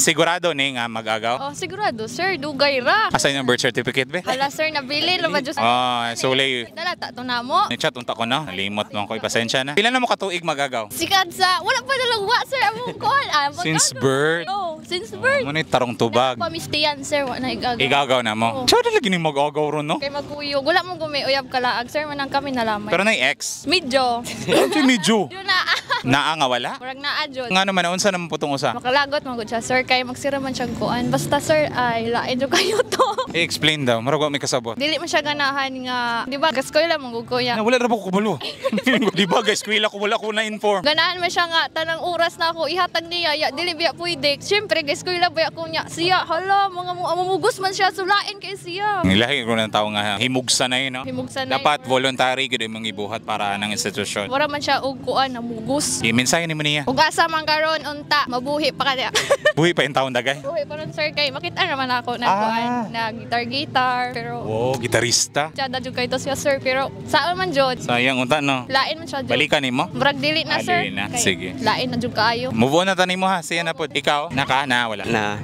Sigurado ni nga mag-agaw? Oh, sigurado, sir, dugay ra. Asa yung birth certificate be? Hala, sir, nabili ra ba jud? Ah, sulay. Dala ta to namo. Ni chat unta ko na. Limot mo ko, ipasensya na. Pila na mo katuig magagaw? Sikat sa wala pa dalagwa, sir, among kuan. Ah, Since mag-agaw. birth. Oh, since birth. Mo ni tarong tubag. Pamistiyan, sir, wa na igagaw. Igagaw na mo. Oo. Tsada lagi ni mag-agaw ron, no? Kay magkuyog, wala mo gumi uyab kalaag, sir, manang kami nalamay. Pero na ex. Medyo. Ano medyo? Yun na. Naa nga wala? Murag naa jud. Nga naman, unsa naman putong usa? Makalagot man gud siya, sir, kay magsira man siya kuan. Basta, sir, ay lain jud kayo to. I-explain daw, murag wa may kasabot. Dili man siya ganahan nga, di ba, gaskwela man gud ko ya. Na, wala ra ba ko kabalo? Di ba guys, kwila ko wala ko na inform. Ganahan man siya nga tanang oras na ako ihatag niya ya dili biya pwede. Syempre guys, eskwela biya ko niya. Siya hala mga mamugos man siya, sulain kay siya. Ilahi ko ng tao nga himugsa na yun, no? Himugsa na. Dapat voluntary gud imong ibuhat para ng institusyon. Wala man siya og kuan namugos. I-mensahe nimo niya. Ug asa man karon unta mabuhi pa kaya. Buhi pa intawon dagay. Buhi pa ron, sir, kay makita naman ako na kuan na guitar guitar pero Wow, gitarista. tsada jud kay to siya, sir, pero saan man jud. Sayang unta, no. Lain man siya jud. Balikan nimo. Murag dili na, Ah, sir. dili na. Kay Sige. lain na jud kaayo. Move on na tani mo ha. Siya na pod. Ikaw, naka na wala. Na.